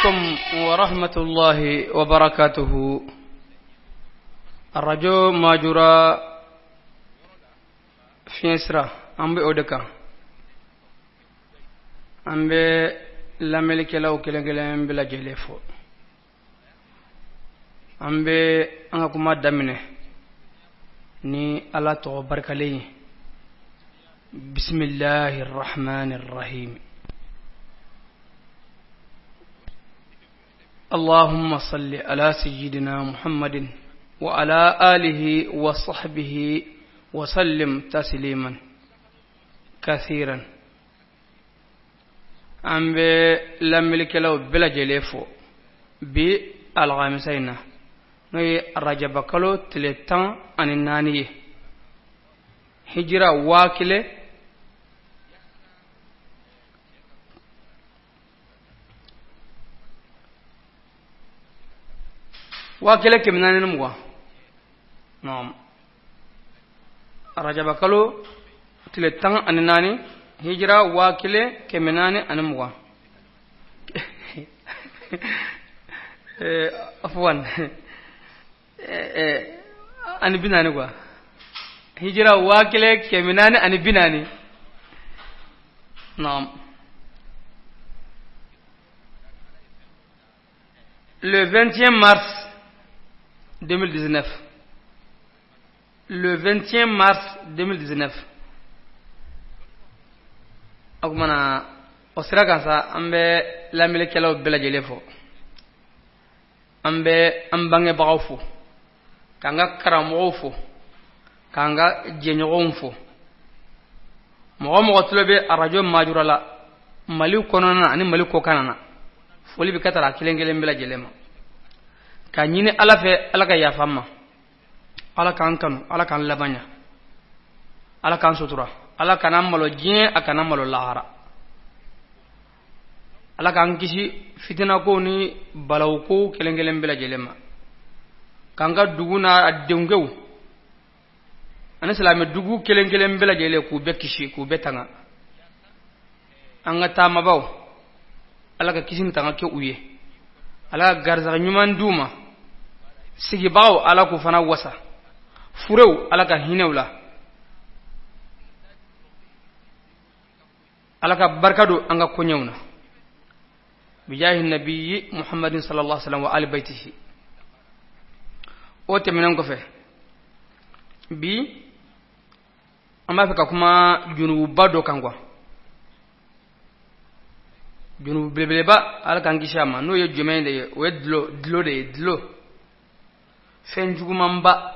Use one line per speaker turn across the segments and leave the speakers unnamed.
عليكم ورحمة الله وبركاته. Arajo Majura fiɲɛ sira, an bɛ o de kan. An bɛ lamɛnnikɛlaw kelen kelen bɛɛ lajɛlen fo. An bɛ an ka kuma daminɛ ni Ala tɔgɔ barikalen ye: bisimilahi rahmani rahim. اللهم صل على سيدنا محمد وعلى آله وصحبه وسلم تسليما كثيرا. An bɛ lamɛnnikɛlaw bɛɛ lajɛlen fo bi alhamisa in na, n'o ye rajabakalo tile 14 ye, hijira 1420. Naam, rajaba kalo tile 14, hijira 1420, afwan, ani 40 quoi, hijira 1440. Naam, le 21 mars 2019, le 21 mars 2019. O kumana, o sira kan sa, an bɛ lamɛnnikɛlaw bɛɛ lajɛlen fo. An bɛ an bangebagaw fo, k'an ka karamɔgɔw fo, k'an ka jɛɲɔgɔnw fo. Mɔgɔ mɔgɔ tulo bɛ arajo Majura la Mali kɔnɔna na ani Mali kɔkan na, foli bɛ ka taara kelen kelen bɛɛ lajɛlen ma, k'a ɲini Ala fɛ, Ala ka yafa an ma, Ala k'an kanu, Ala k'an labanya, Ala k'an sutura, Ala kana malo diɲɛ, a kana malo lahara, Ala k'an kisi fitinako ni balawko kelen kelen bɛɛ lajɛlen ma, k'an ka dugu n'a denkɛw ani silamɛ dugu kelen kelen bɛɛ lajɛlen, k'u bɛɛ kisi, k'u bɛɛ tanga. An ka taamabaw, Ala ka kisi ni tanga kɛ u ye, Ala ka garisɛgɛ ɲuman d'u ma. Sigibagaw, Ala k'u fana wasa. Furew, Ala ka hinɛw la, Ala ka barika don an ka koɲɛw na, bijahi nabiyyi Muhammadin sallallahu alaihi wasallam wa ali baitihi. O tɛmɛnen kɔfɛ, bi an b'a fɛ ka kuma junububa dɔ kan quoi, junubu belebeleba, Ala k'an kisi a ma. N'o ye jumɛn de ye? O ye dulɔ, dulɔ de ye. Dulɔ, fɛn jugumanba,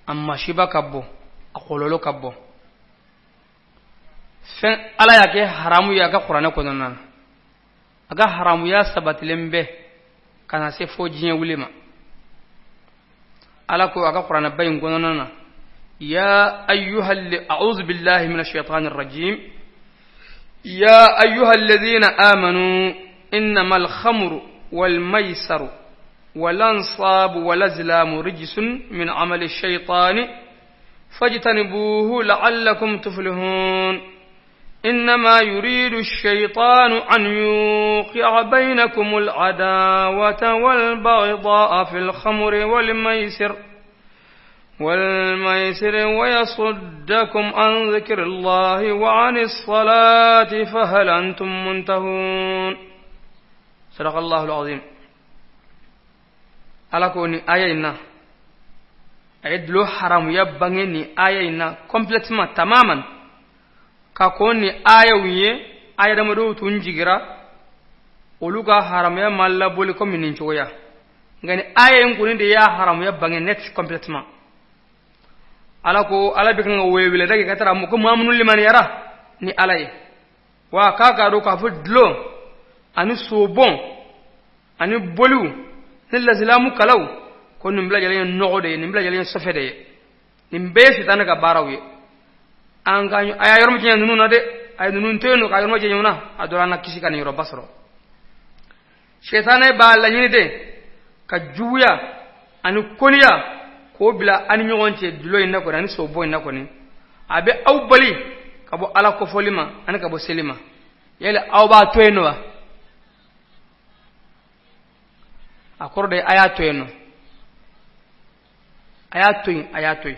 a masiba ka bon, a kɔlɔlɔ ka bon. Fɛn Ala y'a kɛ haramu ye a ka kuranɛ kɔnɔna na, a ka haramuya sabatilen bɛ ka na se fo diɲɛ wuli ma. Ala ko a ka kuranɛba in kɔnɔna na: ya ayyuha, a'udhu billahi minash shaitanir rajim, ya ayyuha alladhina amanu innamal khamru wal maysaru wal ansabu wal azlamu rijsun min amali shaytani fajtanibuhu la'allakum tuflihun. إنما يريد الشيطان أن يوقع بينكم العداوة والبغضاء في الخمر والميسر ويصدكم عن ذكر الله وعن الصلاة، فهل أنتم منتهون؟ صدق الله العظيم. Ala ko nin aya in na, a ye dulɔ haramuya bange nin aya in na complètement, tamaman, ka ko ni ayaw ye. Aya damadɔw tun jigira, olu ka haramuya ma laboli komi nin cogoya, nka ni aya in kɔni de y'a haramuya bange net, complètement. Ala ko, Ala bɛ kan ka weleweleda kɛ ka taara ko maa minnu limaniyara ni Ala ye, wa k'a k'a dɔn k'a fɔ dulɔ ani sobɔn ani boliw ni lasilamu kalaw, ko nin bɛɛ lajɛlen ye nɔgɔ de ye, nin bɛɛ lajɛlen ye sɔfɛ de ye, nin bɛɛ ye sitanɛ ka baaraw ye. An ka a y'a yɔrɔ janya ninnu na dɛ, a ye ninnu to yen nɔ ka yɔrɔ janya na, a dɔrɔn an ka kisi ka nin yɔrɔba sɔrɔ. Sitanɛ b'a laɲini de ka juguya ani koniya k'o bila an ni ɲɔgɔn cɛ dulɔ in na kɔni ani sobɔ in na kɔni. A bɛ aw bali ka bɔ Ala kɔfɔli ma ani ka bɔ seli ma. Yali aw b'a to yen nɔ wa? A kɔrɔ de a y'a to yen nɔ, a y'a to yen, a y'a to yen.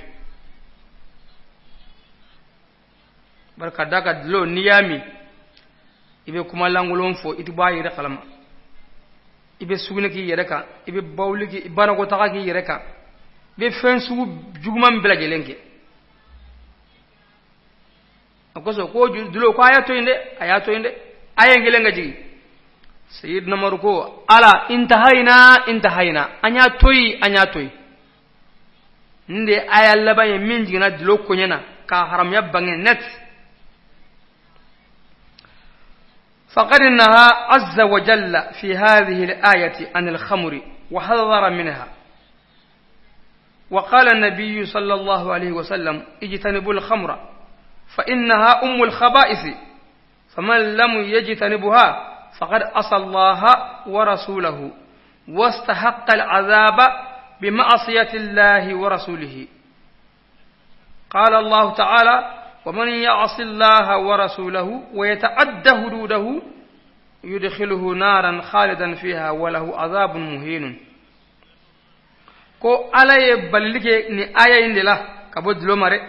Bari ka da kan dulɔ n'i y'a min, i bɛ kuma lankolon fɔ, i tɛ bɔ a yɛrɛ kalama, i bɛ sugunɛ k'i yɛrɛ kan, i bɛ bawuli k'i banakɔtaga k'i yɛrɛ kan, i bɛ fɛn sugu juguman bɛɛ lajɛlen kɛ. O kosɔn ko dulɔ ko a y'a to yen dɛ, a y'a to yen dɛ. Aya in kɛlen ka jigin, Seyidina Umaru ko ala intahayina, intahayina, an y'a to yen, an y'a to yen. Nin de ye aya laban ye min jiginna dulɔ koɲɛ na k'a haramuya bange net. فقد نهى عز وجل في هذه الآية عن الخمر وحذر منها وقال النبي صلى الله عليه وسلم اجتنبوا الخمر فإنها أم الخبائث فمن لم يجتنبها فقد عصى الله ورسوله واستحق العذاب بمعصية الله ورسوله قال الله تعالى ومن يعص الله ورسوله ويتعد حدوده يدخله نارا خالدا فيها وله عذاب مهين. Ko Ala ye balili kɛ ni aya in de la ka bɔ dulɔ ma dɛ,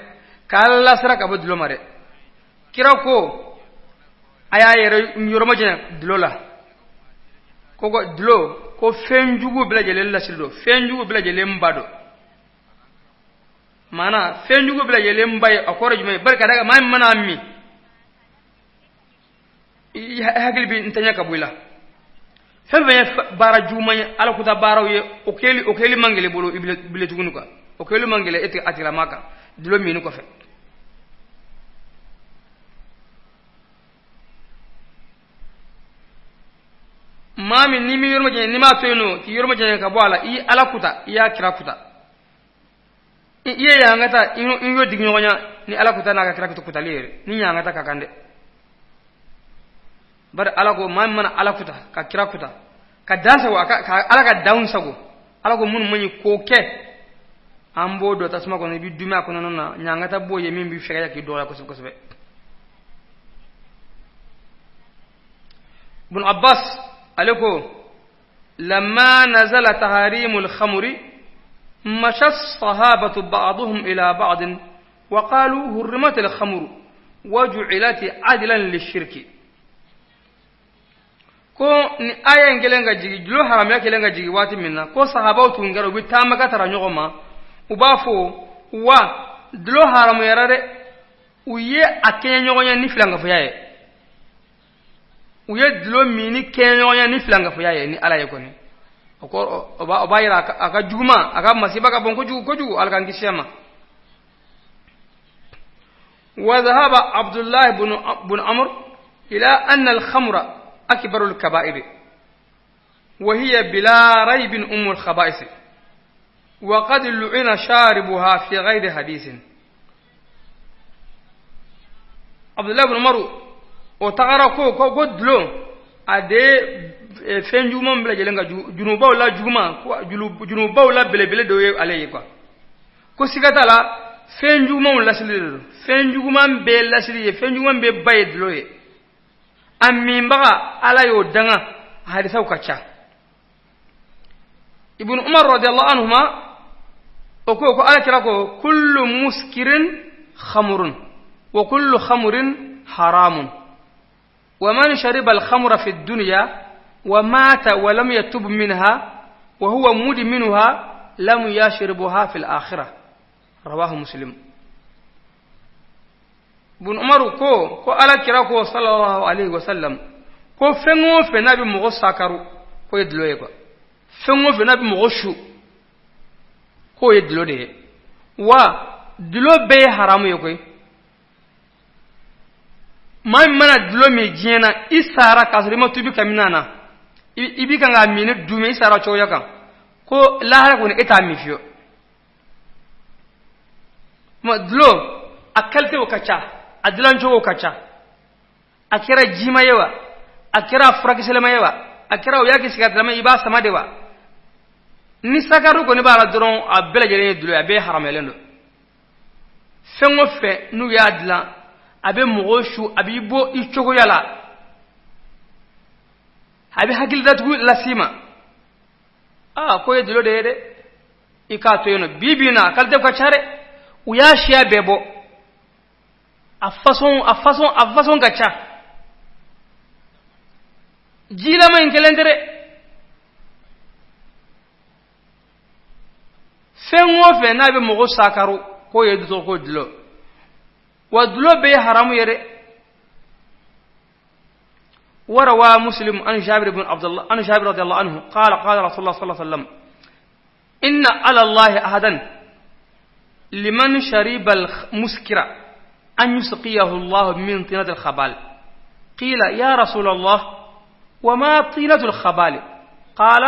k'Ala lasira ka bɔ dulɔ ma dɛ. Kira ko a y'a yɛrɛ yɔrɔ majanya dulɔ la, ko dulɔ ko fɛn jugu bɛɛ lajɛlen lasili don, fɛn jugu bɛɛ lajɛlen ba don. Maana fɛn jugu bɛɛ lajɛlen ba ye, a kɔrɔ jumɛn ye? Bari ka da kan maa min mana min, i hakili bɛ ntanya ka bɔ i la. Fɛn fɛn ye baara juguman ye, Ala kuta baaraw ye, o kɛli man gɛlɛn bolo bile tuguni quoi. O kɛli man gɛlɛn e a tigilama kan dulɔ minni kɔfɛ. Maa min n'i m'i yɔrɔ majanya, n'i m'a to yen nɔ k'i yɔrɔ majanya ka bɔ a la, i ye Ala kuta, i y'a kira kuta, i ye ɲangata, i y'o digi ɲɔgɔn ɲa ni Ala kuta n'a ka kira kuta kutali yɛrɛ ni ɲangata ka kan dɛ. Bari Ala ko maa min mana Ala kuta ka kira kuta ka dan sago, ka Ala ka danw sago, Ala ko minnu man ɲi k'o kɛ, an b'o don tasuma kɔnɔ, i bɛ duumɛ a kɔnɔna na, ɲangata b'o ye min b'i fɛgɛya k'i dɔgɔya kosɛbɛ kosɛbɛ. Ibn Abbas ale ko لما نزل تحريم الخمر مشى الصحابة بعضهم إلى بعض وقالوا حرمت الخمر وجعلت عدلا للشرك. Ko ni aya in kelen ka jigi, dulɔ haramuya kelen ka jigi waati min na, ko sahabaw tun kɛra u bɛ taama ka tara ɲɔgɔn ma, u b'a fɔ wa dulɔ haramuyara dɛ. U ye a kɛɲɛ ɲɔgɔn ye ni filankafoya ye, u ye dulɔ minni kɛɲɛ ɲɔgɔn ye ni filankafoya ye ni Ala ye kɔni. O kɔrɔ, o b'a yira a ka juguman, a ka masiba ka bon kojugu kojugu. Ala k'an kisi a ma. وذهب عبد الله بن عمرو إلى أن الخمر أكبر الكبائر وهي بلا ريب أم الخبائث وقد لعن شاربها في غير حديث. عبد الله بن عمر o tagara ko dulɔ a de fɛn juguman bɛɛ lajɛlen ka junubaw la juguman, junubaw la belebele dɔ ye ale ye quoi. Ko siga t'a la, fɛn jugumanw lasili de don, fɛn juguman bɛɛ lasili ye, fɛn juguman bɛɛ ba ye dulɔ ye. A minbaga, Ala y'o danga, hadisaw ka ca. Ibn Umar radiyallahu anhuma o ko Ala kira ko kullu muskirin khamrun wa kullu khamrin haramun wa man shariba al-khamra fi dunya wa mata wa lam yatub minha wa huwa mudminuha lam yashribuha fi al-akhirah, rawahu Muslim. Bun Umaru ko Ala kira ko sallallahu alaihi wasallam ko fɛn o fɛn n'a bɛ mɔgɔ sakaru, k'o ye dulɔ ye quoi. Fɛn o fɛn n'a bɛ mɔgɔ su, k'o ye dulɔ de ye. Wa dulɔ bɛɛ ye haramu ye koyi. Maa min mana dulɔ min diɲɛ na, i sara k'a sɔrɔ i ma tubi ka min na, i bi kan k'a min duumɛ, i sara cogoya kan, ko lahara kɔni e t'a min fiyewu. Ma dulɔ a qualitéw ka ca, a dilancogo ka ca. A kɛra jima ye wa, a kɛra furakisɛlama ye wa, a kɛra u y'a kɛ sigarilama, i b'a sama de wa, ni sakaru kɔni b'a la dɔrɔn, a bɛɛ lajɛlen ye dulɔ ye, a bɛɛ haramuyalen don. Fɛn o fɛn n'u y'a dilan a bɛ mɔgɔ su, a b'i bɔ i cogoya la, a bɛ hakili datugu las'i ma. Aa, k'o ye dolo de ye dɛ, i k'a to yen nɔ. Bi bi in na, a qualité ka ca dɛ, u y'a siya bɛɛ bɔ, a façon ka ca. Jilama in kelen tɛ dɛ. Fɛn o fɛn n'a bɛ mɔgɔ sakaro, k'o ye dutɔgɔ ko dulɔ. Wa dulɔ bɛɛ ye haramu ye dɛ. وروى مسلم عن جابر بن عبد الله، عن جابر رضي الله عنه قال: قال رسول الله صلى الله عليه وسلم: إن على الله عهدا لمن شرب المسكر أن يسقيه الله من طينة الخبال. قيل: يا رسول الله، وما طينة الخبال؟ قال: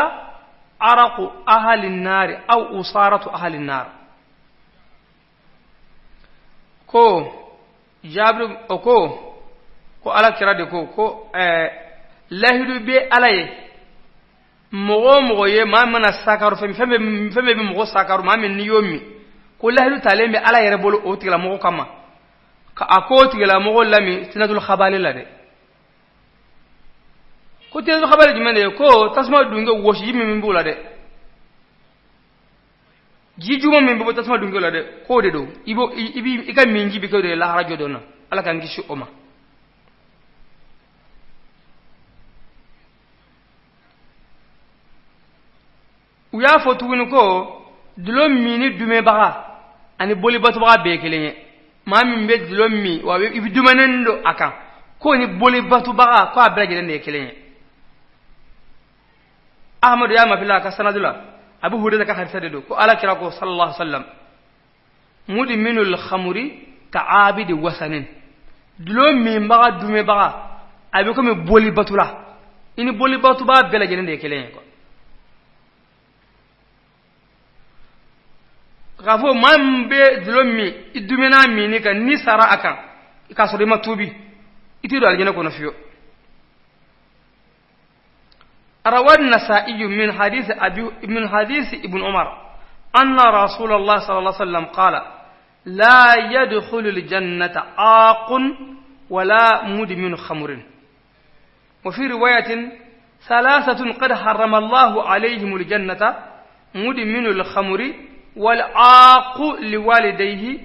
عرق أهل النار أو عصارة أهل النار. Ko Jabir o ko Ala kira de ko lahidu bɛ Ala ye, mɔgɔ o mɔgɔ ye maa mana sakaro fɛn fɛn fɛn bɛ mɔgɔ sakaro, maa min n'i y'o min, ko lahidu talen bɛ Ala yɛrɛ bolo o tigilamɔgɔ kama, ka a ko o tigilamɔgɔ lami tinatul khabali la dɛ. Ko tinatul khabali jumɛn de ye? Ko tasuma dunke wɔsiji min b'o la dɛ, ji juguman min bɛ bɔ tasuma dunke la dɛ, k'o de don. I b'o i b'i i ka minji bɛ kɛ o de ye lahara jɔ don na. Ala k'an kisi o ma. U y'a fɔ tuguni ko dulɔ minni dumɛbaga ani bolibatobaga bɛɛ ye kelen ye. Maa min bɛ dulɔ min wa i bɛ dumɛnen don a kan, k'o ni bolibatobaga, ko a bɛɛ lajɛlen de ye kelen ye. Ahmadu y'a mafila a ka sanadu la, Abu Hurayra ka hadisa de don, ko Ala kira ko sallallahu alaihi wasallam: mudminul khamri ka abidi wasanin. Dulɔ minbaga dumɛbaga, a bɛ komi bolibatola, i ni bolibatobaga bɛɛ lajɛlen de ye kelen ye quoi. K'a fɔ maa min bɛ dulɔ min, i dumɛn'a minni kan, n'i sara a kan k'a sɔrɔ i ma tuubi, i t'i don alijinɛ kɔnɔ fiyewu. روى النسائي من حديث ابن عمر أن رسول الله صلى الله عليه وسلم قال: لا يدخل الجنة عاق ولا مدمن خمر. وفي رواية: ثلاثة قد حرم الله عليهم الجنة: مدمن الخمر، والعاق لوالديه،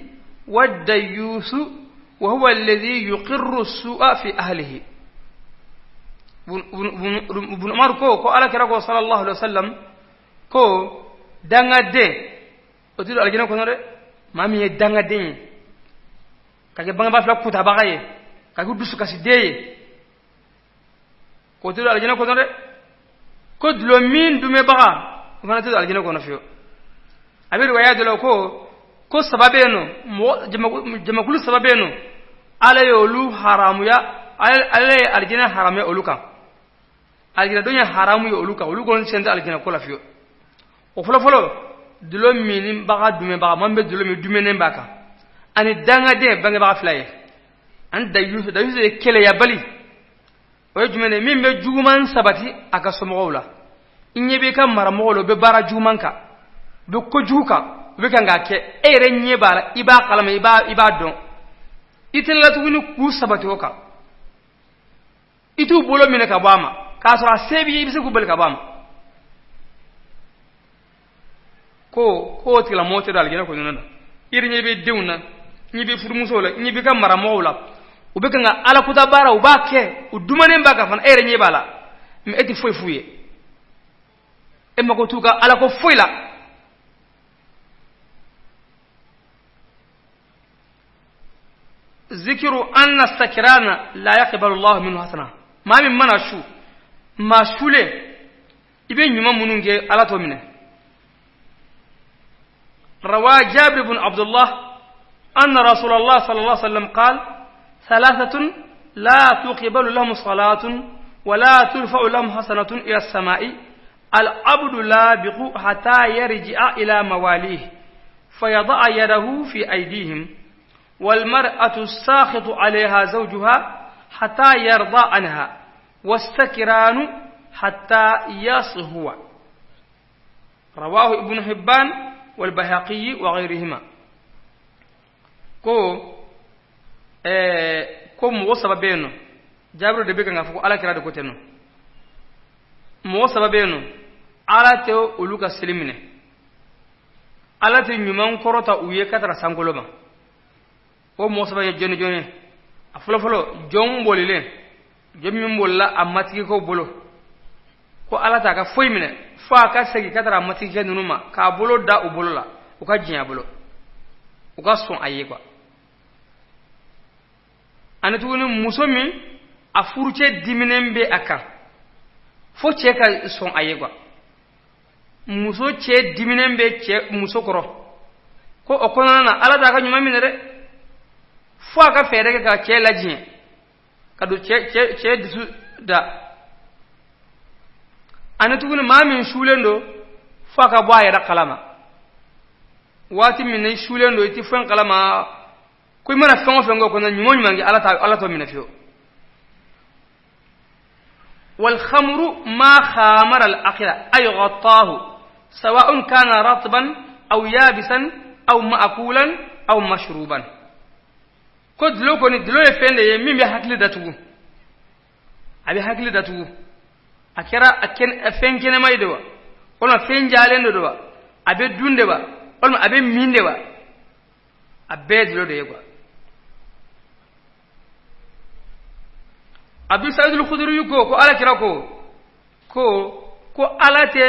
والديوث، وهو الذي يقر السوء في أهله. Ibn Umar ko Ala kira ko sallallahu alaihi wasallam ko dangaden o ti don alijinɛ kɔnɔ dɛ. Maa min ye dangaden ye, ka kɛ bangebaa fila kutabaga ye, ka kɛ dusukasiden ye, k'o ti don alijinɛ kɔnɔ dɛ. Ko dulɔ min dumɛbaga, o fana ti don alijinɛ kɔnɔ fiyewu. A bɛ riwaya dɔ la ko saba bɛ yen nɔ, mɔgɔ jamakulu saba bɛ yen nɔ, Ala ye olu haramuya, Ala ye alijinɛ haramuya olu kan, alijinɛ don ye haramu ye olu kan, olu kɔni sen tɛ alijinɛ ko la fiyewu. O fɔlɔ fɔlɔ, dulɔ minnibaga dumɛbaga, maa min bɛ dulɔ min dumɛnen b'a kan, ani dangaden bangebaga fila ye, ani dayusu. Dayusu ye kɛlɛyabali. O ye jumɛn ye? Min bɛ juguman sabati a ka somɔgɔw la. I ɲɛ b'i ka maramɔgɔw la, u bɛ baara juguman kan, u bɛ kojugu kan, u bɛ kan k'a kɛ, e yɛrɛ ɲɛ b'a la, i b'a kalama, i b'a dɔn, i tɛna tuguni k'u sabati o kan, i t'u bolo minɛ ka bɔ a ma, k'a sɔrɔ a se b'i ye, i bɛ se k'u bali ka bɔ a ma, ko o tigilamɔgɔ tɛ don alijinɛ kɔnɔna na. I yɛrɛ ɲɛ bɛ denw na, ɲɛ bɛ furumusow la, ɲɛ b'i ka maramɔgɔw la, u bɛ kan ka alakota baara, u b'a kɛ, u dumanen b'a kan fana, e yɛrɛ ɲɛ b'a la, mais e tɛ foyi f'u ye, e mako t'u ka alako foyi la. ذكر أن السكران لا يقبل الله منه حسنة. Maa min mana su, maa sulen, i bɛ ɲuman minnu kɛ, Ala t'o minɛ. روى جابر بن عبد الله أن رسول الله صلى الله عليه وسلم قال: ثلاثة لا تقبل لهم صلاة ولا ترفع لهم حسنة إلى السماء: العبد الآبق حتى يرجع إلى مواليه فيضع يده في أيديهم، والمرأة الساخط عليها زوجها حتى يرضى عنها، والسكران حتى يصهو. رواه ابن حبان والبيهقي وغيرهما. Ko mɔgɔ saba bɛ yen nɔ, Jabiru de bɛ kan k'a fɔ ko Ala kira de ko ten nɔ, mɔgɔ saba bɛ yen nɔ, Ala tɛ olu ka seli minɛ, Ala tɛ ɲuman kɔrɔta u ye ka taara sankolo ma. O mɔgɔ saba ye jɔni jɔn ye? A fɔlɔfɔlɔ, jɔn bolilen, jɔn min bolila a matigikɛw bolo, ko Ala t'a ka foyi minɛ fo a ka segin ka taara a matigikɛ ninnu ma k'a bolo da u bolo la, u ka diɲɛ a bolo, u ka sɔn a ye quoi. Ani tuguni muso min a furucɛ diminen bɛ a kan fo cɛ ka sɔn a ye quoi. Muso cɛ diminen bɛ cɛ muso kɔrɔ, ko o kɔnɔna na Ala t'a ka ɲuman minɛ dɛ, fo a ka fɛɛrɛ kɛ ka cɛ ladiɲɛ, ka don cɛ dusu da. Ani tuguni maa min sulen don fo a ka bɔ a yɛrɛ kalama. Waati min na i sulen don, i tɛ fɛn kalama, ko i mana fɛn o fɛn kɛ o kɔnɔ, ɲuman ɲuman kɛ, Ala t'o minɛ fiyewu. والخمر ما خامر العقل أي غطاه سواء كان رطبا أو يابسا أو مأكولا أو مشروبا. Ko dulɔ kɔni, dulɔ ye fɛn de ye min bɛ hakili datugu, a bɛ hakili datugu. A kɛra fɛn kɛnɛma ye de wa, walima fɛn jalen de don wa, a bɛ dun de wa, walima a bɛ min de wa, a bɛɛ ye dulɔ de ye quoi. Abi Sa'id al-Khudri ko Ala kira ko Ala tɛ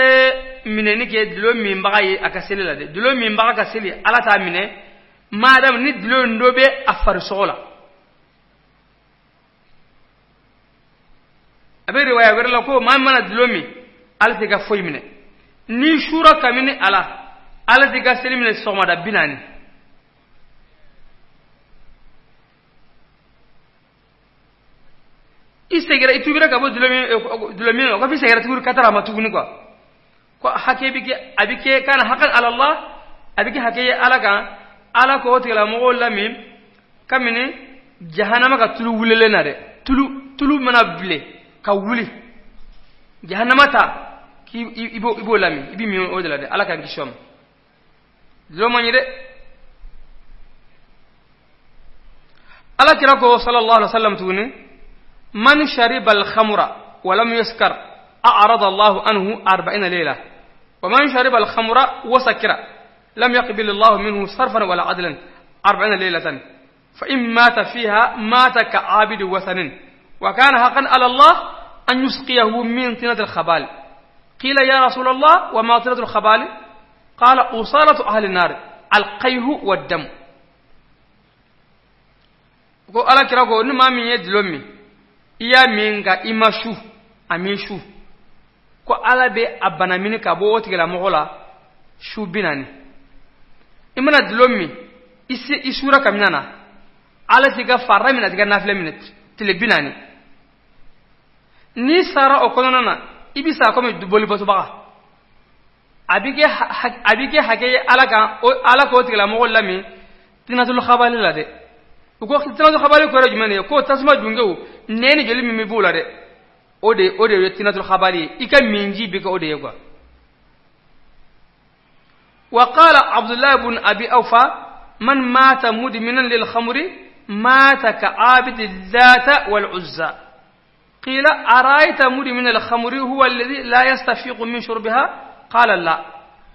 minɛni kɛ dulɔ minbaga ye a ka seli la dɛ. Dulɔ minbaga ka seli, Ala t'a minɛ maadamu ni dulɔ in dɔ bɛ a farisogo la. A bɛ riwaya wɛrɛ la ko maa min mana dulɔ min, Ala t'i ka foyi minɛ. N'i sura kabini a la, Ala t'i ka seli minɛ sɔgɔmada 40. I segira, i tubira ka bɔ dulɔ min na, o kɔfɛ i segira tuguni ka taara a ma tuguni quoi. Ko hakɛ bɛ kɛ, a bɛ kɛ kana hakan ala Allah, a bɛ kɛ hakɛ ye Ala kan, Ala k'o tigilamɔgɔw lamin kabini jahanama ka tulu wulilen na dɛ. Tulu mana bilen ka wuli jahanama ta, k'i b'o lamin, i bɛ min o de la dɛ. Ala k'an kisi o ma. Dulɔ man ɲi dɛ. Ala kira ko sallallahu alaihi wasallam tuguni, man shariba al-khamra wa lam yaskar a'rada Allahu anhu 40 layla, wa man shariba al-khamra wa sakira lam yaqbil Allahu minhu sarfan wala adlan 40 laylatan, fa in mata fiha mata ka'abidi wasanin, wa kana haqqan ala Allah an yusqiyahu min tinati al-khabal. Qila ya Rasul Allah, wa ma tinatu al-khabal? Qala usalatu ahli an-nar al-qayhu wad-dam. Ko Ala kira ko ni maa min ye dulɔ min, i y'a min nka i ma su, a m'i su, ko Ala bɛ a bana mini ka bɔ o tigilamɔgɔ la su 40. I mana dulɔ min, i sura kabini a na, Ala t'i ka farida minɛ, a t'i ka nafila minɛ tile 40. N'i sara o kɔnɔna na, i bɛ sa komi bolibatobaga. A bɛ kɛ hakɛ ye Ala kan, Ala k'o tigilamɔgɔ lamin tinatul khabali la dɛ. U ko tinatul khabali kɔrɔ jumɛn de ye? Ko tasuma dunkew nɛn ni joli min bɛ b'o la dɛ, o de ye tinatul khabali ye. I ka minji bɛ kɛ o de ye quoi. Wa qala Abdullah ibn Abi Awfa, man mata mudminan lil khamri mata ka'abidi dhata wal uzza. Qila ara'ayta mudmin al khamri huwa alladhi la yastafiqu min shurbiha? Qala la,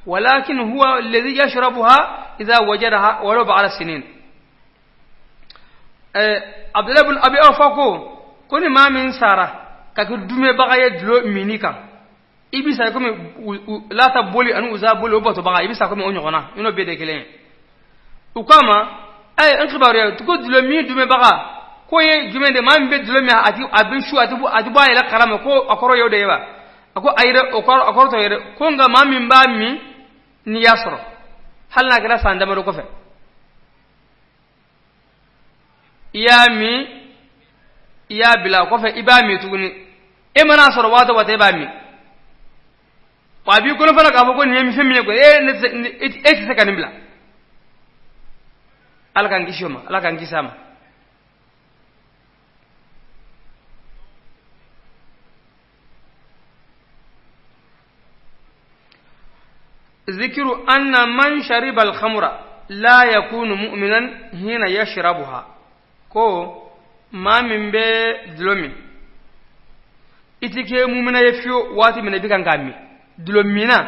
walakin huwa alladhi yashrabuha idha wajadaha walau ba'da sinin. Abdullah ibn Abi Awfa ko ni maa min sara ka kɛ dumebaga ye dulɔ minni kan, i bɛ sa komi Lata boli ani Uza boli o batobaga, i bɛ sa komi o ɲɔgɔnna, i n'o bɛɛ de kelen ye. U k'a ma, n kibaruya ko dulɔ min dumebaga ko ye jumɛn de? Maa min bɛ dulɔ min, a bɛ su, a tɛ bɔ a yɛrɛ kalama, ko a kɔrɔ ye o de ye wa? A ko ayi dɛ, o kɔrɔ t'o ye dɛ. Ko nka maa min b'a min n'i y'a sɔrɔ, hali n'a kɛra san damadɔ kɔfɛ, i y'a min, i y'a bila o kɔfɛ, i b'a min tuguni, e mana sɔrɔ waati o waati e b'a min, wa a b'i kɔnɔ fana k'a fɔ ko nin ye fɛn min ye koyi, e tɛ se ka nin bila. Ala k'an kisi o ma, Ala k'an kisi a ma. Zikiru anna man shariba al-khamra la yakunu mu'minan hina yashrabuha. Ko maa min bɛ dulɔ min, i ti kɛ mumina ye fiyewu waati min na i bɛ kan k'a min. Dulɔ minna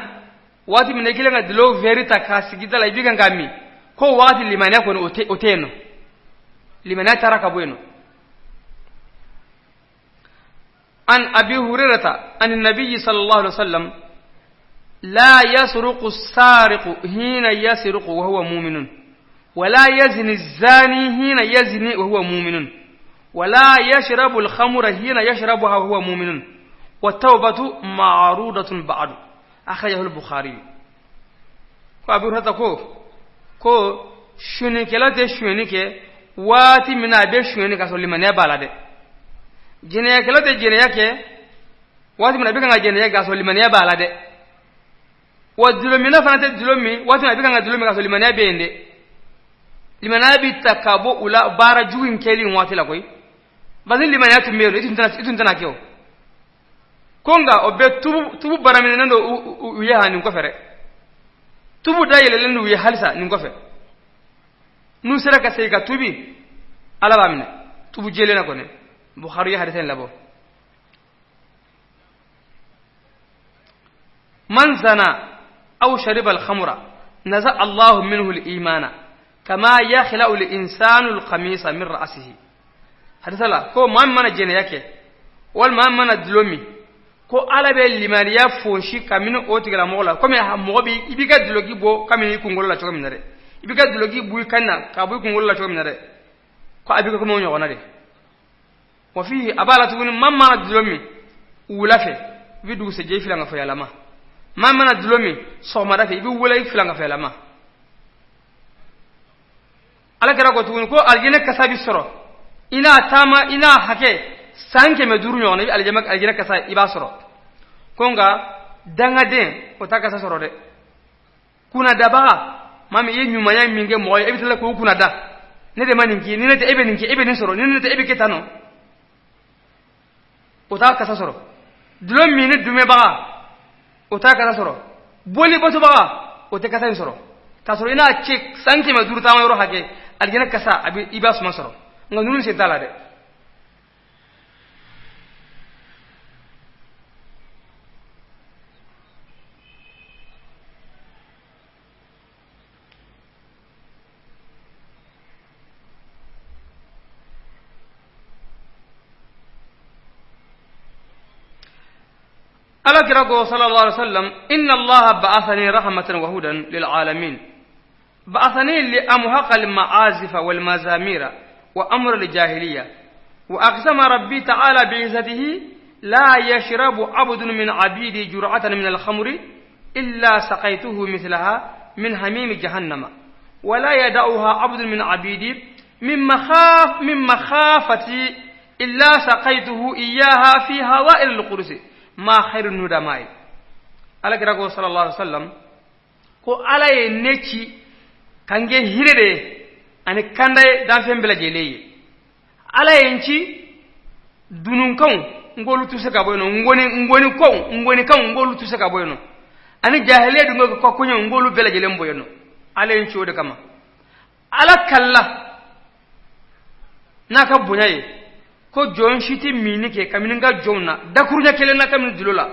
waati min na i kɛlen ka dulɔ vɛri ta k'a sigi da la i bɛ kan k'a min, ko waati limaniya kɔni o tɛ yen nɔ, limaniya taara ka bɔ yen nɔ. An Abi Hurairata an nabiyyi sallallahu alaihi wasallam la yasruqu as-sariqu hina yasruqu wa huwa mu'minun wa la yazni az-zani hina yazni wa huwa mu'minun wa la yashrabu al-khamra hina yashrabuha wa huwa mu'minun wa tawbatu ma'rudatun ba'du. Akhrajahu al-Bukhari. Ko Abu Hurairata ko sunikɛla tɛ sonyɛni kɛ waati min na a bɛ sonyɛni k'a sɔrɔ limaniya b'a la dɛ. Jɛnɛyakɛla tɛ jɛnɛya kɛ waati min na a bɛ kan ka jɛnɛya k'a sɔrɔ limaniya b'a la dɛ. Wa dulɔminna fana tɛ dulɔ min waati min na a bɛ kan ka dulɔ min k'a sɔrɔ limaniya bɛ yen dɛ. Limaniya bɛ ta ka bɔ u la baara jugu in kɛli waati la koyi, parce que limaniya tun bɛ yen, i tun tɛna kɛ o. Ko nka o bɛ tubu baraminɛnen don u ye han nin kɔfɛ dɛ. Tubu dayɛlɛlen don u ye halisa nin kɔfɛ. N'u sera ka segin ka tubi, Ala b'a minɛ tubu jɛlen na kɔni. Bukhari ye hadisa in labɔ. Man zana aw shariba al-khamra naza Allahu minhu al-imana kama yakhla'u al-insanu al-qamisa min ra'sihi. Hadisa la ko maa min mana jɛnɛya kɛ walima maa min mana dulɔ min, ko Ala bɛ limaniya fonsi kabini o tigilamɔgɔ la, komi mɔgɔ b'i i b'i ka duloki bɔ kabini i kunkolo la cogo min na dɛ, i b'i ka duloki bɔ i kan na k'a bɔ i kunkolo la cogo min na dɛ, ko a bɛ kɛ komi o ɲɔgɔnna de. Wa fihi a b'a la tuguni, maa min mana dulɔ min wula fɛ, i bɛ dugusɛjɛ i filankafoyalama. Maa min mana dulɔ min sɔgɔmada fɛ, i bɛ wula i filankafoyalama. Ala kira ko tuguni ko alijinɛ kasa bɛ sɔrɔ i n'a taama i n'a hakɛ san 500 ɲɔgɔn na, i bɛ alijinɛ kasa i b'a sɔrɔ. Ko nka dangaden o t'a kasa sɔrɔ dɛ. Kunnadabaga, maa min i ye ɲumanya min kɛ mɔgɔ ye, e bɛ tila k'o kunnada, ne de ma nin k'i ye, ni ne tɛ e bɛ nin kɛ, e bɛ nin sɔrɔ, ni ne tɛ e bɛ kɛ tan nɔ, o t'a kasa sɔrɔ. Dulɔ minni dunmɛbaga o t'a kasa sɔrɔ. Boli batobaga o tɛ kasa in sɔrɔ. K'a sɔrɔ i n'a cɛ san 500 taama yɔrɔ hakɛ, alijinɛ kasa a bɛ i b'a suma sɔrɔ. Nka ninnu sen t'a la dɛ. Ala kira ko sallallahu alaihi wasallam, inna Allaha ba'athani rahmatan wa hudan lil alamin, ba'athani li amhaqa al ma'azifa wal mazamira wa amra al jahiliya, wa aqsama rabbi ta'ala bi'izzatihi la yashrabu 'abdun min 'abidi jur'atan min al khamri illa saqaytuhu mithlaha min hamimi jahannama, wa la yada'uha 'abdun min 'abidi min makhaf min makhafati illa saqaytuhu iyyaha fi hawa'il al qudus ma khairu nudamai. Ala kira ko sallallahu alaihi wasallam ko Ala ye ne ci kan kɛ hinɛ de ye ani kanda ye danfɛn bɛɛ lajɛlen ye. Ala ye n ci dununkanw n k'olu tɛ se ka bɔ yen nɔ, ngɔnikanw n k'olu tɛ se ka bɔ yen nɔ, ani jahiliya dun ka koɲɛw n k'olu bɛɛ lajɛlen bɔ yen nɔ. Ala ye n ci o de kama. Ala kalla n'a ka bonya ye ko jɔn si tɛ minni kɛ kabini n ka jɔnw na dakuruɲɛ kelen na kabini dulɔ la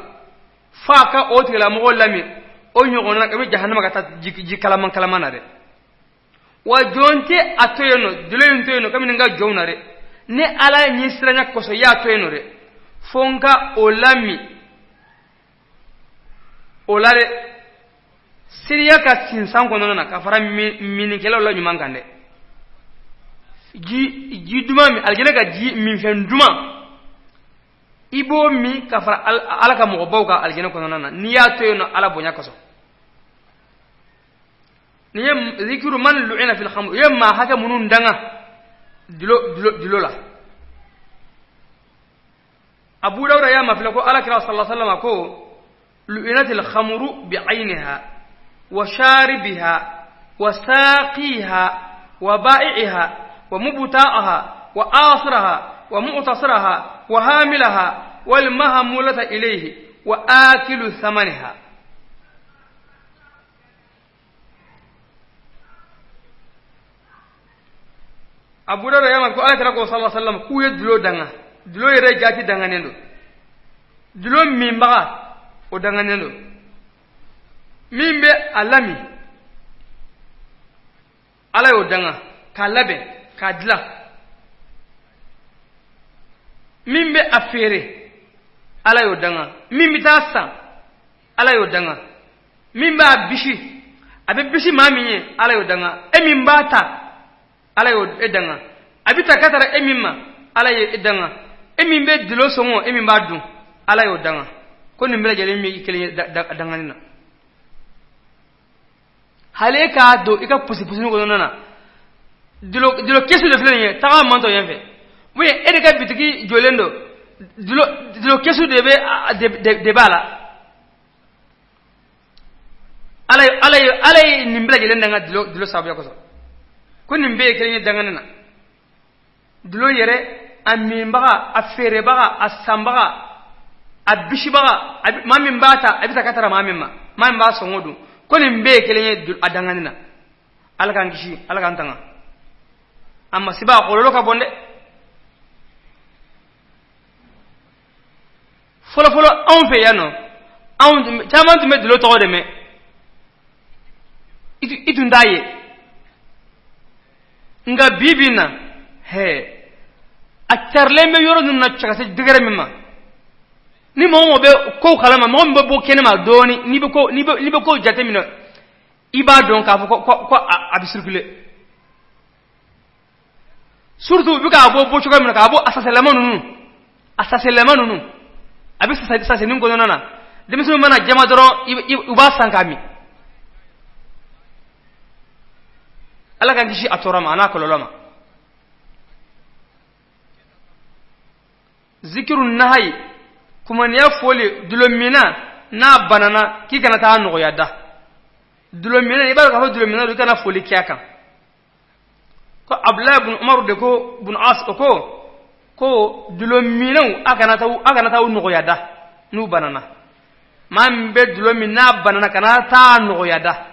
f'a ka o tigilamɔgɔ lamin o ɲɔgɔn na kabini jahanama ka taa ji kalaman kalaman na dɛ. Wa jɔn tɛ a to yen nɔ, dulɔ in to yen nɔ kabini n ka jɔnw na dɛ, ni Ala ɲɛ siranya kosɔn i y'a to yen nɔ dɛ, fo n ka o lamin o la dɛ, siriya ka sinsan kɔnɔna na ka fara minnikɛlaw la ɲuman kan dɛ. Ji duman min, alijinɛ ka ji minfɛn duman, i b'o min ka fara Ala ka mɔgɔbaw kan alijinɛ kɔnɔna na, n'i y'a to yen nɔ Ala bonya kosɔn. Nin ye zikiru man lu'ina fil khamr, u ye maa hakɛ minnu danga dulɔ la. Abu Dawuda y'a mafilɛ ko Ala kira sallallahu alaihi wasallam ko lu'inatil khamru bi'ayniha wa sharibiha wa saqiha wa ba'i'iha wa mubta'aha wa asiraha wa mu'tasiraha wa hamilaha wal mahmulata ilayhi wa akilu thamaniha. Abu Dawuda y'a ma ko Ala kira ko sallallahu alaihi wasallam k'u ye dulɔ danga, dulɔ yɛrɛ jaati danganen don, dulɔ minbaga o danganen don, Min bɛ a lamin, Ala y'o danga k'a labɛn k'a dilan. Min bɛ a feere, Ala y'o danga. Min bɛ taa san, Ala y'o danga. Min b'a bisi, a bɛ bisi maa min ye, Ala y'o danga. E min b'a ta, Ala y'o e danga. A bɛ ta ka taara e min ma, Ala ye e danga. E min bɛ dulɔ sɔngɔ, e min b'a dun, Ala y'o danga. Ko nin bɛɛ lajɛlen bɛ kelen ye dangani na. Hali e k'a don i ka pusi-pusini kɔnɔna na, dulɔ kɛsu de filɛ nin ye, taga mantɔ yen fɛ, ou bien e de ka bitigi jɔlen don, dulɔ kɛsu de bɛ de b'a la. Ala ye nin bɛɛ lajɛlen danga dulɔ sababuya kosɔn, ko nin bɛɛ ye kelen ye dangani na. Dulɔ yɛrɛ, a minbaga, a feerebaga, a sanbaga, a bisibaga, maa min b'a ta, a bɛ ta ka taara maa min ma, maa min b'a sɔngɔ dun, ko nin bɛɛ ye kelen ye a dangani na. Ala k'an kisi, Ala k'an tanga a masiba, a kɔlɔlɔ ka bon dɛ. Fɔlɔfɔlɔ anw fɛ yan nɔ, anw caman tun bɛ dulɔ tɔgɔ de mɛn, i tun t'a ye. Nka bi bi na, hɛ, a carilen bɛ yɔrɔ ninnu na ka se degré min ma, ni mɔgɔ mɔgɔ bɛ kow kalama, mɔgɔ min bɛ bɔ kɛnɛma dɔɔni, n'i bɛ kow jateminɛ, i b'a dɔn k'a fɔ ko a bɛ circuler. Surtout u bɛ k'a bɔ cogoya min na, k'a bɔ a sasɛlama ninnu, a sasɛlama ninnu, a bɛ sasɛnin kɔnɔna na, denmisɛnninw mana jama dɔrɔn, u b'a san k'a min. Ala k'an kisi a tɔɔrɔ ma, a n'a kɔlɔlɔ ma. Zikiru nahayi, kumaniya foli dulɔminna n'a banana k'i kana taa nɔgɔya da dulɔminna. I b'a dɔn k'a fɔ dulɔminna don, i kana foli kɛ a kan. Ko Abdulayi bun Umaru de ko, bun As, o ko ko dulɔminnaw, a kana taa u nɔgɔya da n'u banana. Maa min bɛ dulɔ min n'a banana, kana taa nɔgɔya da.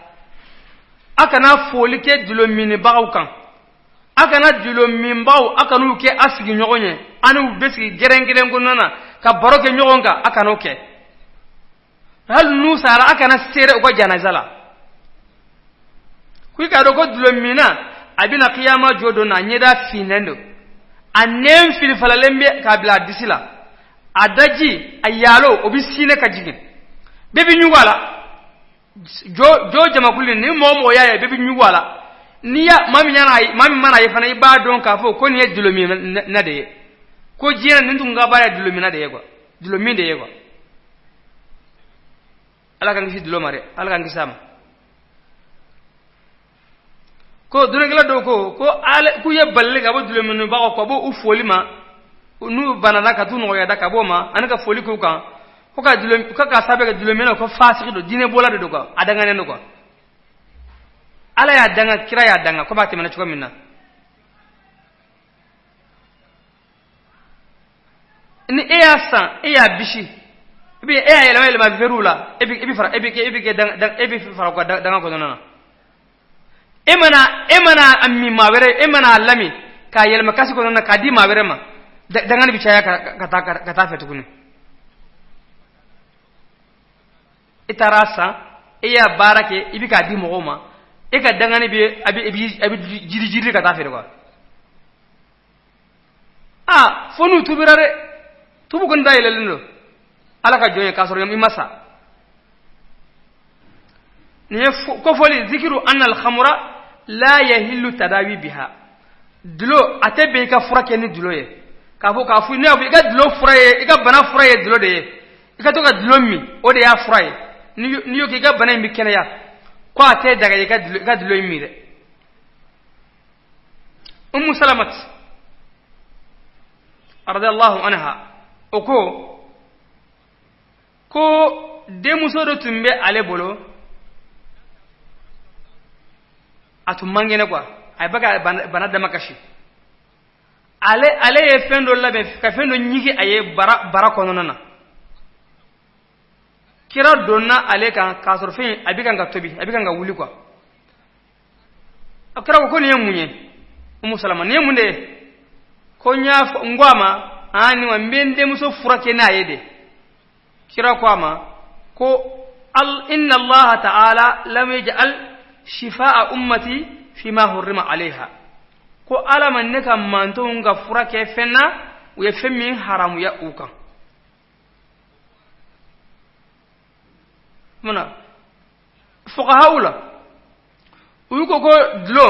A kana foli kɛ dulɔ minnibagaw kan. A kana dulɔ minbagaw, a kan'u kɛ a sigiɲɔgɔn ye, a n'u bɛ sigi gɛrɛn kelen kɔnɔna na ka baro kɛ ɲɔgɔn kan, a kan'o kɛ. Hali n'u sara, a kana seere u ka janaza la. Ko i k'a dɔn ko dulɔ minna, a bɛna kiyama jɔ don na, a ɲɛda finnen don, a nɛn filifalalen bɛ k'a bila a disi la, a daji, a yaalo, o bɛ sinɛ ka jigin, bɛɛ bɛ ɲugu a la. Jɔ jamakulu ni mɔgɔ mɔgɔ y'a ye, bɛɛ bɛ ɲugu a la. N'i y'a maa min y'a maa min mana ye fana, i b'a dɔn k'a fɔ ko nin ye dulɔ minna de ye, ko diɲɛ nin tun ka baara ye dulɔ minna de ye quoi, dulɔ min de ye quoi. Ala k'an kisi dulɔ ma dɛ, Ala k'an kisi a ma. Ko dɔnnikɛla dɔw ko ale k'u ye balili ka bɔ dulɔ minnibagaw, ka bɔ u foli ma n'u banana, ka t'u nɔgɔya da ka bɔ o ma, ani ka foli k'u kan, ko ka dulɔ ko k'a sababu kɛ dulɔ minna ko fasigi don, diinɛ bɔla de don quoi, a danganen don quoi. Ala y'a danga, kira y'a danga, ko b'a tɛmɛna cogo min na. Ni e y'a san, e y'a bisi, e bɛ e y'a yɛlɛma yɛlɛma veriw la, e bɛ e bɛ fara e bɛ e bɛ kɛ danga, e bɛ fara u ka danga kɔnɔna na. E mana a min maa wɛrɛ, e mana a lamin k'a yɛlɛma kasi kɔnɔna na k'a di maa wɛrɛ ma, dangani bɛ caya ka taa fɛ tuguni. E taara a san, e y'a baara kɛ, i bɛ k'a di mɔgɔw ma, e ka dangani bɛ a bɛ jiri jiri ka taa fɛ quoi. Aa, fo n'u tubira dɛ, tubu kɔni dayɛlɛlen don Ala ka jɔn ye k'a sɔrɔ i ma sa. Nin ye kofɔli zikiru anna alhamura la yahillu tadawi biha. Dulo, a tɛ bɛn i ka fura kɛ ni dulo ye. K'a fɔ ne y'a fɔ, i ka dulo fura ye, i ka bana fura ye dulo de ye, i ka to ka dulo min, o de y'a fura ye, n'i y'o kɛ, i ka bana in bɛ kɛnɛya, ko a tɛ daga i ka dulo in min dɛ. Umu Salamat radiyallahu anha, o ko ko denmuso dɔ tun bɛ ale bolo, a tun man kɛnɛ quoi, a bɛ ka bana dama kasi. Ale ye fɛn dɔ labɛn ka fɛn dɔ ɲigi a ye bara kɔnɔna na. Kira donna ale kan k'a sɔrɔ fɛn a bɛ kan ka tobi, a bɛ kan ka wuli quoi. A kira ko ko nin ye mun ye? Umu Salama, nin ye mun de ye? Ko n y'a fɔ, n ko a ma, aa, nin wa, n bɛ n denmuso furakɛ n'a ye de. Kira ko a ma ko Inna Allaha ta'ala lam yaj'al shifaa ummati fima hurrima alayha. Ko Ala ma ne ka mantonw ka fura kɛ fɛn na u ye fɛn min haramuya u kan. Munna fuqahaw la u ko ko dulɔ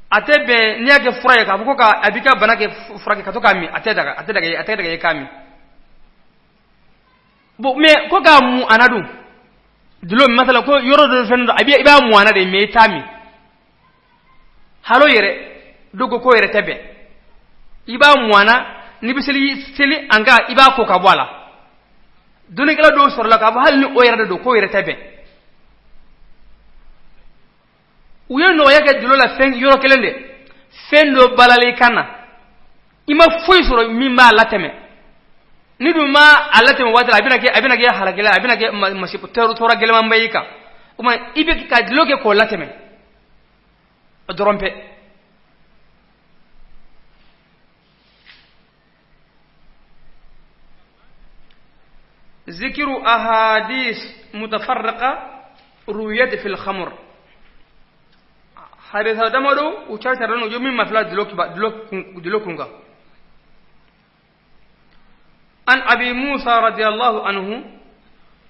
a tɛ bɛn n'i y'a kɛ fura ye k'a fɔ ko ka a b'i ka bana kɛ fura kɛ ka to k'a min, a tɛ daga, a tɛ daga, a tɛ daga i k'a min. Bon, mais ko k'a mun a na dun, dulɔ masala ko yɔrɔ dɔ fɛn dɔ a b'i, i b'a mun a na de, mais i t'a min. Halo yɛrɛ dɔw ko k'o yɛrɛ tɛ bɛn, i b'a mun a na, n'i bɛ seli seli an ka i b'a ko ka bɔ a la. Dɔnnikɛla dɔw sɔrɔla k'a fɔ hali ni o yɛrɛ de don k'o yɛrɛ tɛ bɛn. U ye nɔgɔya kɛ dulɔ la fɛn yɔrɔ kelen de, fɛn dɔ balalen kan na, i ma foyi sɔrɔ min b'a latɛmɛ. Ni dun ma a latɛmɛ waati la, a bɛna kɛ halakila, a bɛna kɛ masi tɔɔrɔ gɛlɛmanba y'i kan. O tuma i bɛ ka dulɔ kɛ k'o latɛmɛ o dɔrɔn pe. Zikiru ahadis mutafarriqa ruwiyat fil khamr. Hadisa damadɔ u cari-carilen don, u ye min mafila dulɔ kun kan. An Abi Musa radiyallahu anhu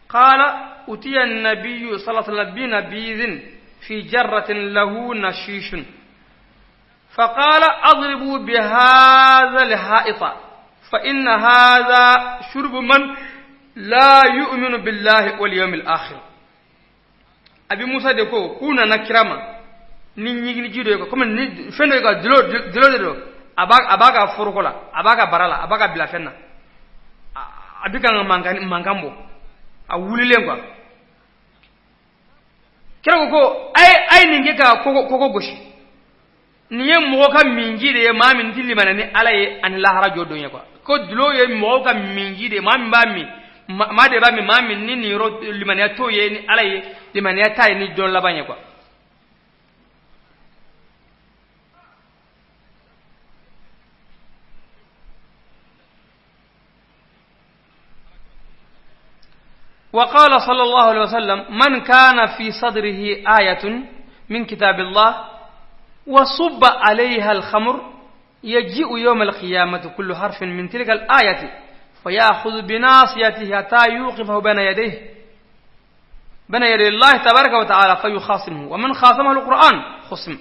qala utiya an-nabiyyu sallallahu alaihi wasallam bi nabidhin fi jarratin lahu nashishun فقال أضربوا بهذا الحائط فإن هذا شرب من لا يؤمن بالله واليوم الآخر. Abi Musa de ko k'u nana kira ma ni ɲigini ji dɔ ye, komi ni fɛn dɔ ye ka dulɔ de don, a b'a ka foroko la, a b'a ka bara la, a b'a ka bila fɛn na, a bɛ kan ka mankan bɔ, a wulilen quoi. Kira ko ko a ye nin kɛ ka kogo gosi. Nin ye mɔgɔ ka minji de ye, maa min ti limaniya ni Ala ye ani lahara jɔ don ye quoi. Ko dulɔ ye mɔgɔw ka minji de ye, maa min b'a min, maa de b'a min, maa min ni nin yɔrɔ limaniya t'o ye ni Ala ye, limaniya t'a ye ni don laban ye quoi. وقال صلى الله عليه وسلم من كان في صدره آية من كتاب الله وصب عليها الخمر يجيء يوم القيامة كل حرف من تلك الآية فيأخذ بناصيته حتى يوقفه بين يدي الله تبارك وتعالى فيخاصمه، ومن خاصمه القرآن خصم،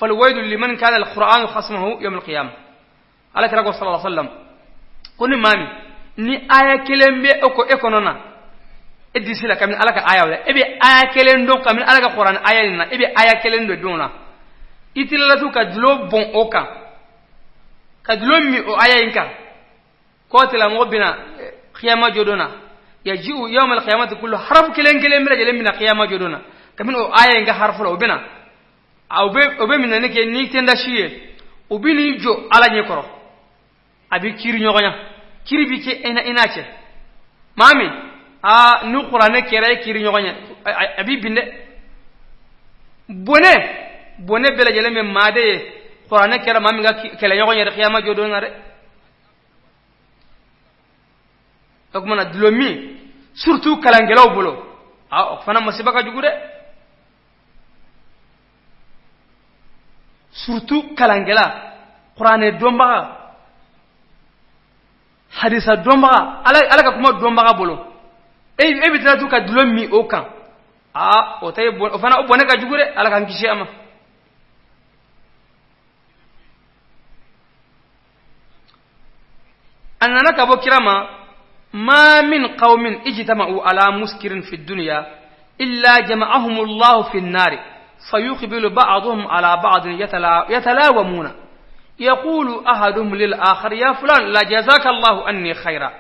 فالويل لمن كان القرآن خصمه يوم القيامة. على كلام صلى الله عليه وسلم كل مامي ni aya kelen bɛ e ko e kɔnɔ na, e disi la kabini Ala ka aya la, e bɛ aya kelen dɔn kabini Ala ka Kuranɛ aya in na, e bɛ aya kelen de dɔn na, i tilala tun ka dulɔ bɔn o kan, ka dulɔ min o aya in kan, k'o tigilamɔgɔ bɛna kiyama jɔ don na, yaji'u yawma al-qiyamati kullu harafu kelen kelen bɛɛ lajɛlen bɛna kiyama jɔ don na, kabini o aya in ka harafu la o bɛna, o bɛ minɛni kɛ ni tɛndasi ye, o bɛ n'i jɔ Ala ɲɛ kɔrɔ, a bɛ kiiri ɲɔgɔnya, kiiri bi kɛ i n'a cɛ. Maa min aa ni kuranɛ kɛra e kiiri ɲɔgɔn ye, a b'i bin dɛ. Bɔnɛ bɛɛ lajɛlen bɛ maa de ye kuranɛ kɛra maa min ka kɛlɛɲɔgɔn yɛrɛ kiyama jɔ don na dɛ. O tuma na dulɔ min surtout kalankɛlaw bolo, aa o fana masiba ka jugu dɛ. Surtout kalankɛla, kuranɛ dɔnbaga, hadisa dɔnbaga, Ala ka kuma dɔnbaga bolo, e bɛ tila tun ka dulɔ min o kan, aa o tɛ o fana o bɔnɛ ka jugu dɛ. Ala k'an kisi a ma. A nana ka bɔ kira ma, ma min qawmin ijtama'u ala muskirin fi dunya illa jama'ahum Allahu fi an-nari fayuqbilu ba'duhum ala ba'din yatalawamuna يقول أحدهم للآخر يا فلان لا جزاك الله أني خيرا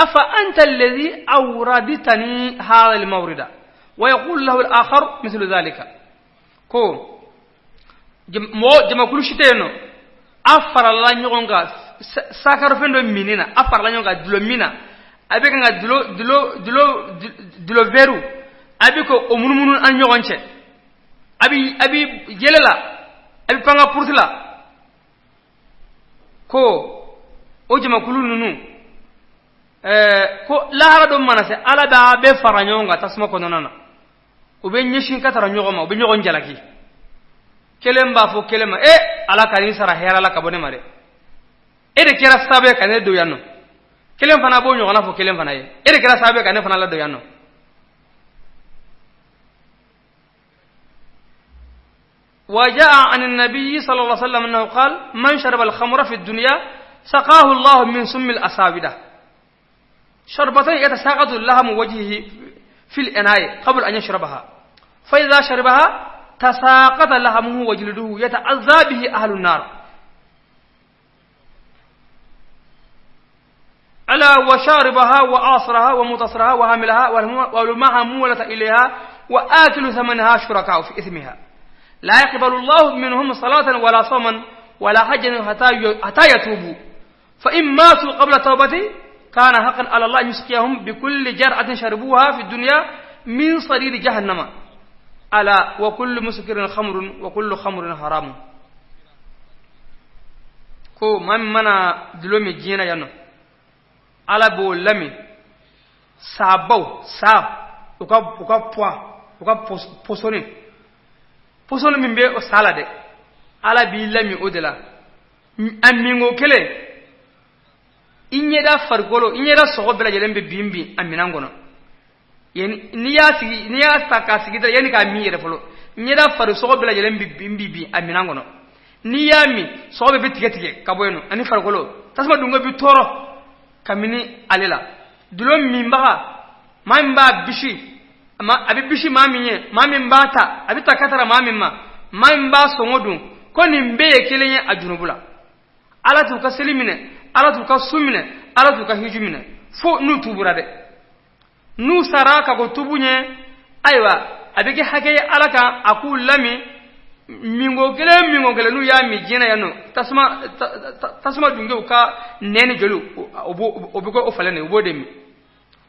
أفأنت الذي أوردتني هذا المورد ويقول له الآخر مثل ذلك. كو جما كل شيء أفر الله نيونغا ساكر فندو مينينا أفر الله نيونغا دلو مينا أبيك نغا دلو دلو دلو دلو فيرو أبيك أمنمنون أن نيونغ أبي جللا أبي بانغا بورتلا ko o jamakulu ninnu Ko lahara don mana se, ala b'a bɛɛ fara ɲɔgɔn kan tasuma kɔnɔna na. U bɛ ɲɛsin ka tara ɲɔgɔn ma, u bɛ ɲɔgɔn jalaki. Kelen b'a fɔ kelen ma: e ala ka n'i sara hɛrɛ la ka bɔ ne ma dɛ, e de kɛra sababu ye ka ne don yan nɔ. Kelen fana b'o ɲɔgɔnna fɔ kelen fana ye: e de kɛra sababu ye ka ne fana ladon yan nɔ. وجاء عن النبي صلى الله عليه وسلم أنه قال: من شرب الخمر في الدنيا سقاه الله من سم الأساودة شربة يتساقط لحم وجهه في الإناء قبل أن يشربها، فإذا شربها تساقط لحمه وجلده يتعذى به أهل النار. ألا وشاربها وآصرها ومتصرها وهاملها ولمها مولة إليها وآكل ثمنها شركاء في إثمها، لا يقبل الله منهم صلاة ولا صوما ولا حجا حتى يتوبوا، فإن ماتوا قبل توبته كان حقا على الله أن يسقيهم بكل جرعة شربوها في الدنيا من صديد جهنم. ألا وكل مسكر خمر وكل خمر حرام. Ko maa min mana dulɔ min diɲɛ na yan nɔ, ala b'o lamin saabaw sa u ka poids, u ka posoni posoni min bɛ o sa la dɛ, ala b'i lamin o de la. A minko kelen, i ɲɛda farikolo, i ɲɛda sɔgɔ bɛɛ lajɛlen bɛ bin bin a minɛn kɔnɔ. N'i y'a sigi, n'i y'a ta k'a sigi dɔrɔn, yanni k'a min yɛrɛ fɔlɔ, ɲɛda fari sɔgɔ bɛɛ lajɛlen bɛ bin bin a minɛn kɔnɔ. N'i y'a min, sɔgɔ bɛɛ bɛ tigɛ tigɛ ka bɔ yen nɔ, ani farikolo tasuma dunko bɛ tɔɔrɔ kabini ale la. Dulɔ minbaga, maa min b'a bisi, a bɛ bisi maa min ye, maa min b'a ta, a bɛ ta ka tara maa min ma, maa min b'a sɔngɔ dun, ko nin bɛɛ ye kelen ye a junubu la. Ala t'u ka seli minɛ, ala t'u ka sun minɛ, ala t'u ka hiju minɛ, fo n'u tubura dɛ. N'u sara ka ko tubu ɲɛ, ayiwa, a bɛ kɛ hakɛ ye ala kan a k'u lamin minko kelen minko kelen. N'u y'a min diɲɛ na yan nɔ, tasuma dunkew ka nɛn ni joli, o bɛ kɛ o falen de, u b'o de min.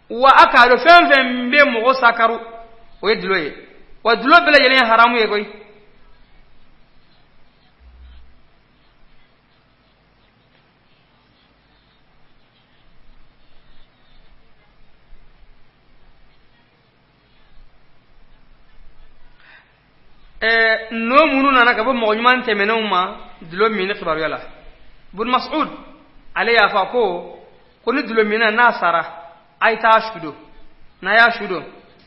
Wa a k'a dɔn, fɛn fɛn bɛ mɔgɔ sakaru, o ye dulɔ ye. Wa dulɔ bɛɛ lajɛlen ye haramu ye koyi. Nɔ minnu nana ka bɔ mɔgɔ ɲuman tɛmɛnenw ma dulɔ minni kibaruya la, Bun Mas'ud ale y'a fɔ ko ni dulɔ minna n'a sara, a ye taa su don. N'a y'a su don,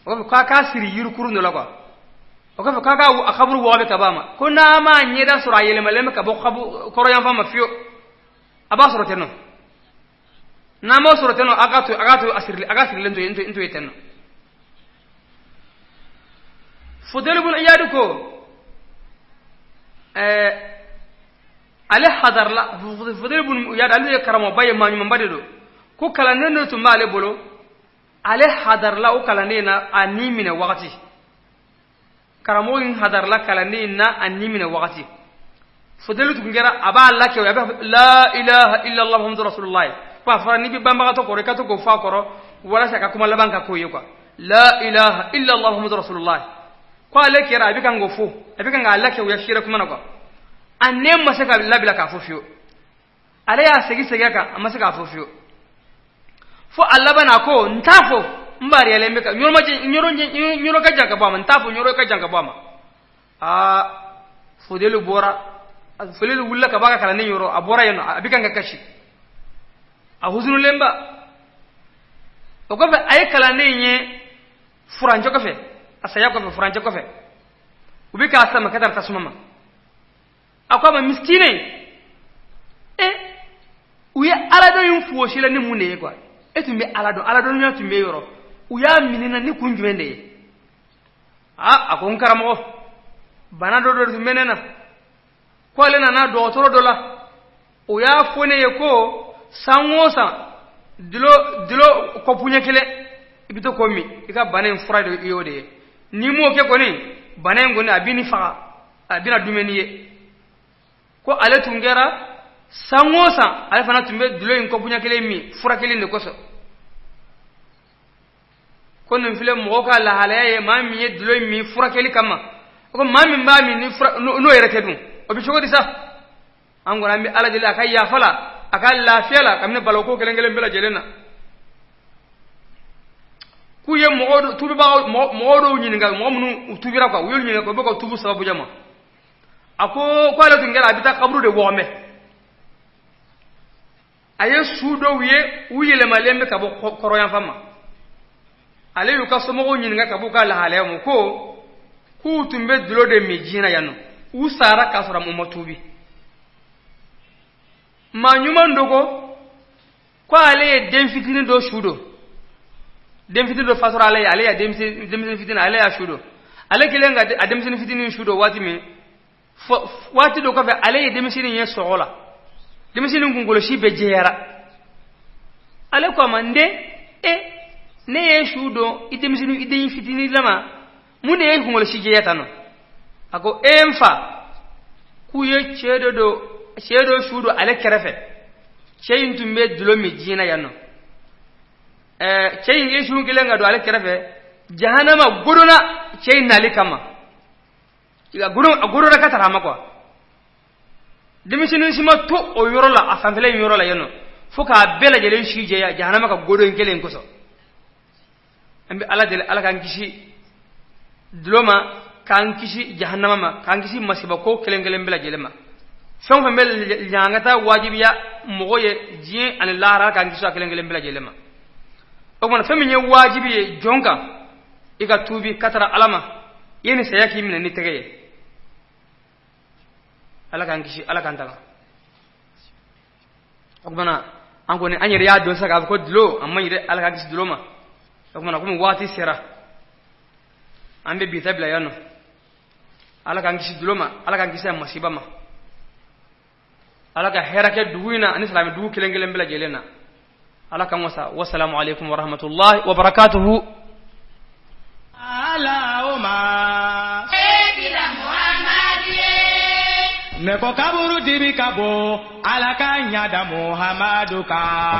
o kɔfɛ k'a k'a siri yirikurun dɔ la quoi. O kɔfɛ k'a ka a kaburu wɔgɔbɛ ka bɔ a ma, ko n'a m'a ɲɛda sɔrɔ a yɛlɛmalen bɛ ka bɔ kɔrɔyanfan ma fiyewu, a b'a sɔrɔ ten nɔ. N'a m'o sɔrɔ ten nɔ, a ka to a sirilen, a ka sirilen to yen, n to yen ten nɔ. Fudel bun Iyad ko ale hadarla. Fudel bun Iyad, ale ye karamɔgɔba ye, maa ɲumanba de don. Ko kalanden dɔ tun b'ale bolo, ale hadarla o kalanden na a ni minɛ wagati. Karamɔgɔ in hadarla kalanden na a ni minɛ wagati. Fudel tun kɛra a b'a lakɛ, a b'a la ilaha illallah muhammadu rasulullah. Ko a fɔra n'i bɛ banbagatɔ kɔrɔ, i ka to k'o fɔ a kɔrɔ walasa a ka kuma laban ka k'o ye quoi, la ilaha illallah muhammadu rasulullah. Ko ale kɛra a bɛ kan k'o fɔ, a bɛ kan k'a lakɛwuya seere kuma na quoi. A nɛn ma se ka labila k'a fɔ fiyewu. Ale y'a segin segin a kan, a ma se k'a fɔ fiyewu. Fo a laban na, a ko: n t'a fɔ, n bariyalen bɛ ka yɔrɔ yɔrɔ ka jan ka bɔ a ma, n t'a fɔ, yɔrɔ ka jan ka bɔ a ma. Aa, Fodelu bɔra, Fodelu wulila ka bɔ a ka kalanden yɔrɔ, a bɔra yen nɔ, a bɛ kan ka kasi, a huzunulenba. O kɔfɛ, a ye kalanden ye furancɛ kɔfɛ, a saya kɔfɛ, furancɛ kɔfɛ, u bɛ k'a sama ka taa tasuma ma. A ko a ma: miskinɛ, e u ye ala dɔn in fosi la ni mun de ye quoi? E tun bɛ ala dɔn, ala dɔnniya tun bɛ yɔrɔ, u y'a minɛ na ni kun jumɛn de ye? Aa, a ko: n karamɔgɔ, bana dɔ de tun bɛ ne na. Ko ale nana dɔgɔtɔrɔ dɔ la, o y'a fɔ ne ye ko san o san, dulɔ kɔpu ɲɛ kelen, i bɛ to k'o min, i ka bana in fura de y'o de ye. N'i m'o kɛ kɔni, bana in kɔni a b'i ni faga, a bɛna dumuni ye. Ko ale tun kɛra san o san, ale fana tun bɛ dulɔ in kɔpu ɲɛ kelen min furakɛli de kosɔn. Ko nin filɛ mɔgɔ ka lahalaya ye, maa min ye dulɔ in min furakɛli kama. Ko maa min b'a min ni fura n'o yɛrɛ tɛ dun, o bɛ cogo di sa? An kɔni an bɛ ala deli a ka yafa la, a ka lafiya la kabini baloko kelen kelen bɛɛ lajɛlen na. K'u ye mɔgɔ tubibaga mɔgɔ dɔw ɲininka, mɔgɔ minnu u tubira quoi, u y'olu ɲininka, u bɛ ka tubu sababu jama. A ko k'ale tun kɛra a bɛ taa kaburu de wɔgɔmɛ, a ye su dɔw ye u yɛlɛmalen bɛ ka bɔ kɔrɔyanfan ma. Ale y'u ka somɔgɔw ɲininka ka b'u ka lahalaya ma, ko k'u tun bɛ dulɔ de min diɲɛ na yan nɔ, u sara k'a sɔrɔ u ma tuubi. Maa ɲuman dɔ ko ko ale ye den fitinin dɔ su don, den fitinin dɔ fatura ale ye, ale y'a denmisɛnnin fitinin, ale y'a su don. Ale kɛlen ka a denmisɛnnin fitinin su don waati min, waati dɔ kɔfɛ, ale ye denmisɛnnin ye sɔgɔ la, denmisɛnnin kunkolosi bɛɛ jɛyara. Ale ko a ma: n den, e ne ye su don i denmisɛnnin, i den fitinin lama, mun de ye kunkolosi jɛya tan nɔ? A ko: e n fa, k'u ye cɛ dɔ don, cɛ dɔ su don ale kɛrɛfɛ, cɛ in tun bɛ dulɔ min diɲɛ na yan nɔ. Ɛɛ, cɛ in ye su kelen ka don ale kɛrɛfɛ, jahanama godonna cɛ in nali kama, a godonna ka taga a ma quoi. Denmisɛnnin si ma to o yɔrɔ la, a fanfɛla in yɔrɔ la yen nɔ, fo k'a bɛɛ lajɛlen si jɛya jahanama ka godo in kelen kosɔn. An bɛ Ala deli, Ala k'an kisi dulɔ ma, k'an kisi jahanama ma, k'an kisi masiba ko kelen kelen bɛɛ lajɛlen ma. Fɛn o fɛn bɛ ɲangata wajibiya mɔgɔ ye diɲɛ ani lahara, k'an kisi a kelen kelen bɛɛ lajɛlen ma. O kumana, fɛn min ye wajibi ye jɔn kan, i ka tuubi ka tara Ala ma yanni saya k'i minɛ ni tɛgɛ ye. Ala k'an kisi, Ala k'an tanga. O kumana, an kɔni an yɛrɛ y'a dɔn sisan k'a fɔ ko dulɔ a man ɲi dɛ. Ala k'an kisi dulɔ ma. O kumana, komi waati sera, an bɛ bi ta bila yan nɔ. Ala k'an kisi dulɔ ma, Ala k'an kisi a masiba ma, Ala ka hɛrɛ kɛ dugu in na ani silamɛ dugu kelen kelen bɛɛ lajɛlen na. Ala k'an wasa. Wasalamu aleykum warahmatullahi wabarakatuhu.
Allahumma ne ko kaburu dibi ka bon, Ala ka ɲada Muhamadu kan.